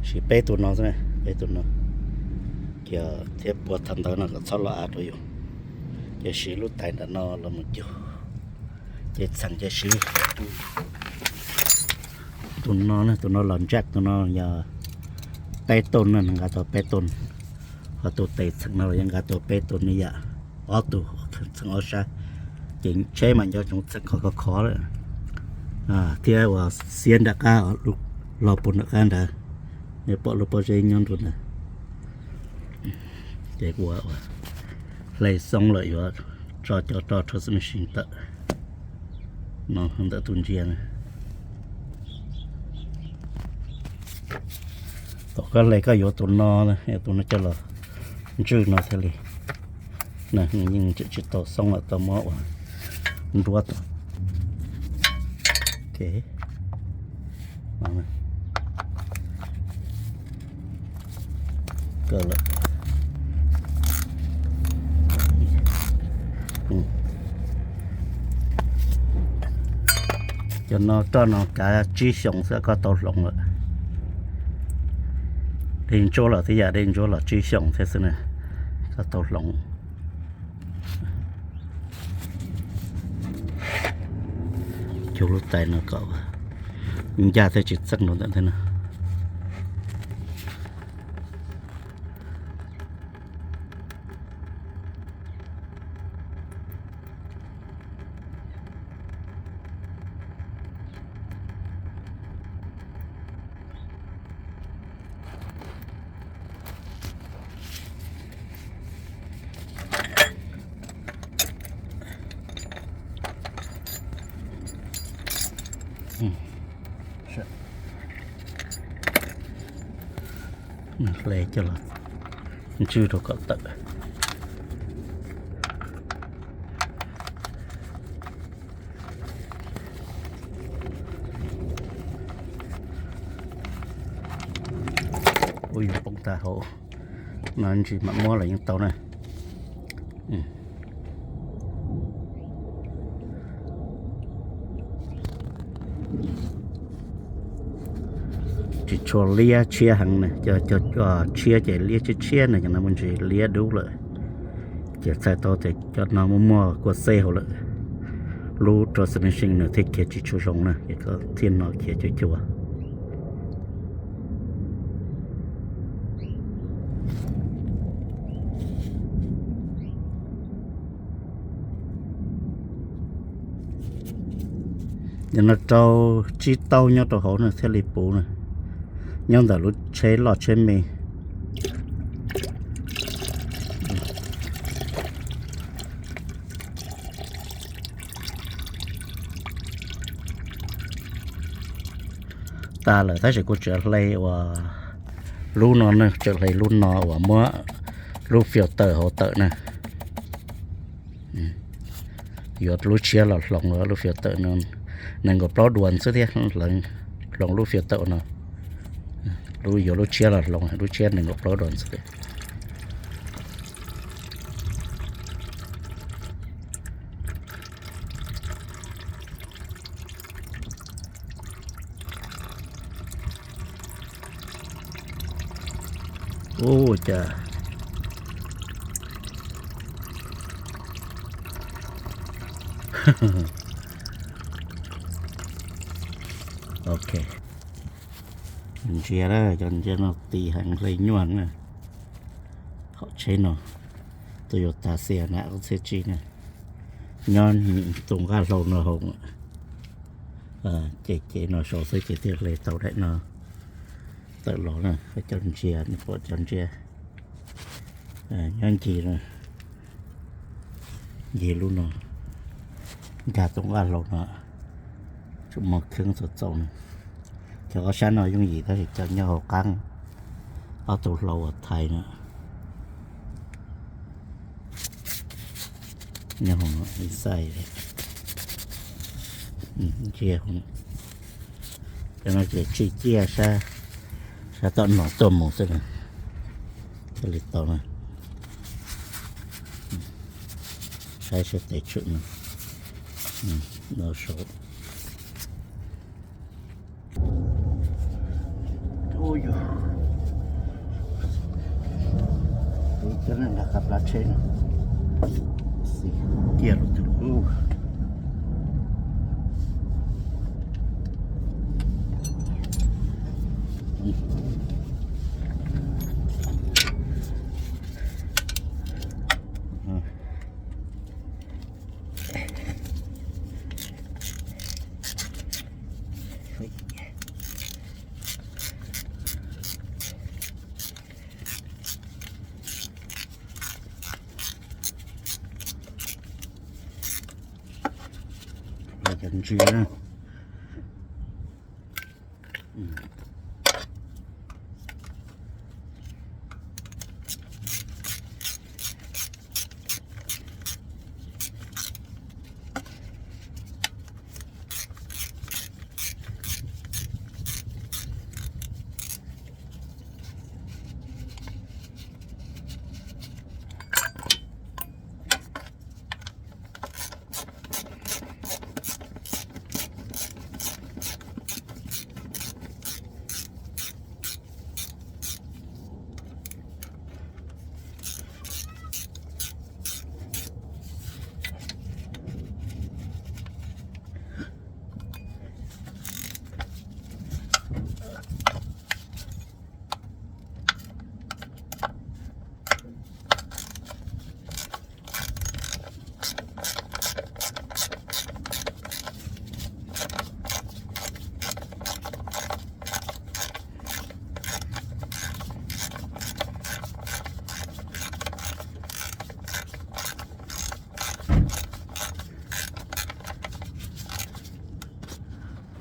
Siv peb tus no xwb, peb tus no, ces thiab puag thaum ntawd no kom txhob los av rau yus, ces siv lub tais nram no los mus cug, ces txheem ces siv tus no, tus no los ntsaj, tus no yog peb tus no, nws nqa tau peb tus, ho tus tes txheem no los yeej nqa tau peb tus ib yam, ob tus txheem ob sab, ces tsheb mas nco ntsoov txheem qhov khov khov lawm, thiab uas xiab nram qab, los puag nram qab nrad, nej pom lub pob zeb nyob nrug ntawd. Ces ua ua hle xoob lawm yuav tso cov roj transmission tawm no ntawm tus ntsia na. Thaum koj hle koj yuav tus no, tus no coj los ntswj no thiaj li, yeej tsis tau xoob lawm, tau muab ua nruab tau. Cov no roj no kav tsib xyoos xwb koj tau hloov lawm. Dej ntsuab los tib yam, dej ntsuab los tsib xyoos thiab xwb na, koj tau hloov. Cug lub tais no kom ncaj thiab tsis txeej rau ntawm thiab na. Hle coj los ntswj rau kom tawm. Ua yus poob tag hauv no, ntsis mam muab los yeej tau na. Tsis tshua liab tshiab heev na, cov tshiab ces liab tshiab tshiab na, cov no muaj ntsis liab dub lawm. Ces txhais tau tias cov no muaj muaj kua xej hauv lawm, lub transmission nws thiaj khiav tsis tshua zoo na, ces koj thiaj no khiav cuag cuag. Yog no rau tsib taub nyob rau hauv na thiaj li puv na, nyob ntawm lub tsheb loj tsheb me. Tas lawm tab sis kuv tseem hle uas lub no na, tseem hle lub no uas muab lub filter hauv tawm na. Yuav lub tshiab los hloov lub filter no, nees nkaum plaub duas xwb thiab, hloov lub filter no, lub yuav lub tshiab los hloov lub tshiab nees nkaum plaub duas xwb thiab. Ua cas ok, ntsia na, cov ntsia no ti heev hle nyuaj na. Hom tsheb no Toyota Sienna ob txhiab tsib na, nyob tus nqaj hlau no hauv. Ces ces no sau xwb ces thiaj hle tau daim no tawm los na. Cov ntsia, pom cov ntsia nyob ncig, ncig lub no, nkag tus nqaj hlau no, tsuas muaj kheeb txaus txaus na. Cov ob sab no yooj yim tab sis cov nyob hauv qab, ob tug hlau uas thaiv no, nyob hauv no, inside, ntsia hauv no. Cov no ces tsij ciaj sab, sab tom no tuaj mus xwb na, thiaj li tau na. Saib sab tes tshwm no, no saud. Ub yog Nqa plab tsheb, cia lub twg lub. Cov ntsis na.